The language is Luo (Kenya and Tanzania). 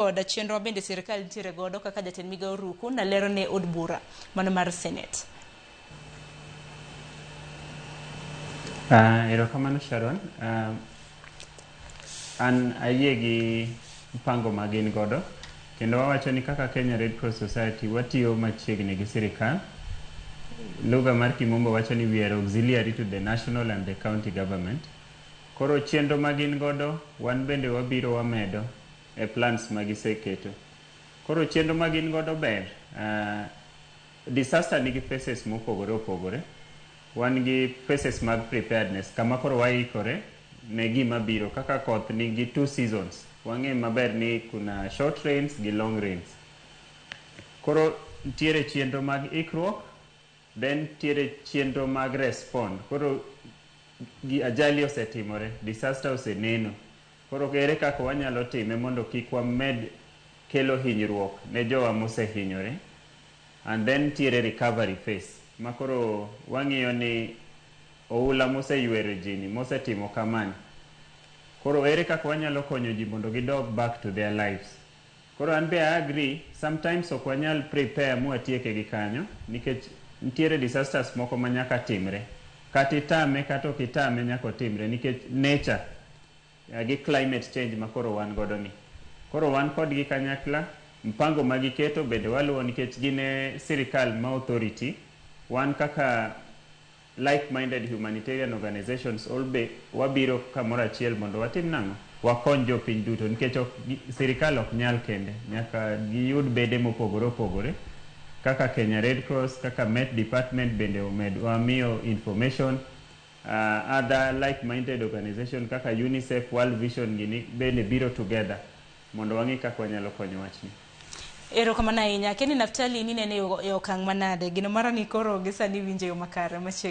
Koda chenro ma bende sirkal nitiere godo kaka jatend migao Ruku nalero ne od bura mano mar Senate. Erokamano Sharon. An ayie gi mpango ma gin godo kendo wawacho ni kaka Kenya Red Cross Society watiyo machiegni gi sirikal. Lugha mar kimombo wacho ni we are auxiliary to the national and the county government. Koro chenro ma gin godo wan bende wabiro wamedo e plans ma giseketo. Koro chenro ma gin godo ber. Disaster nigi phases mopogore opogore. Wan gi phases mag preparedness kama koro waikore ne gima biro kaka koth nigi two seasons. Wang'e maber ni kuna short rains gi long rains. Koro nitiere chenro mag ikruok, then nitiere chenro mag respond. Koro gi ajali osetimore, disaster oseneno. Koro ere kaka wanyalo time mondo kik wamed kelo hinyruok ne jowa mosehinyore. And then nitiere recovery phase ma koro wang'iyo ni oula moseywero ji ni mosetimo kamani. Koro ere kaka wanyalo konyo ji mondo gidog back to their lives. Koro an be I agree, sometimes ok wanyal prepare mwatieke gi kanyo nikech nitiere disasters moko ma nyaka timre. Kata itame kata ok itame nyaka otimre nikech nature gi climate change ma koro wan godo ni. Koro wan kodgi kanyakla, mpango ma giketo bende waluwo nikech gin e sirikal ma authority. Wan kaka like-minded humanitarian organizations all be wabiro kamoro achiel mondo watim nang'o? Wakony jopiny duto nikech ok, sirikal ok nyal kende. Nyaka giyud bede mopogore opogore kaka Kenya Red Cross, kaka Met Department bende omed wamiyo information. Other like-minded organization kaka UNICEF, World Vision gini bende biro together mondo wang'i kaka wanyalo konyo wachni. Erokamano ahinya. Kenny Naftali, ninene e okang' manade? Geno mara ni koro gi sani winjo e yo makare machiegni.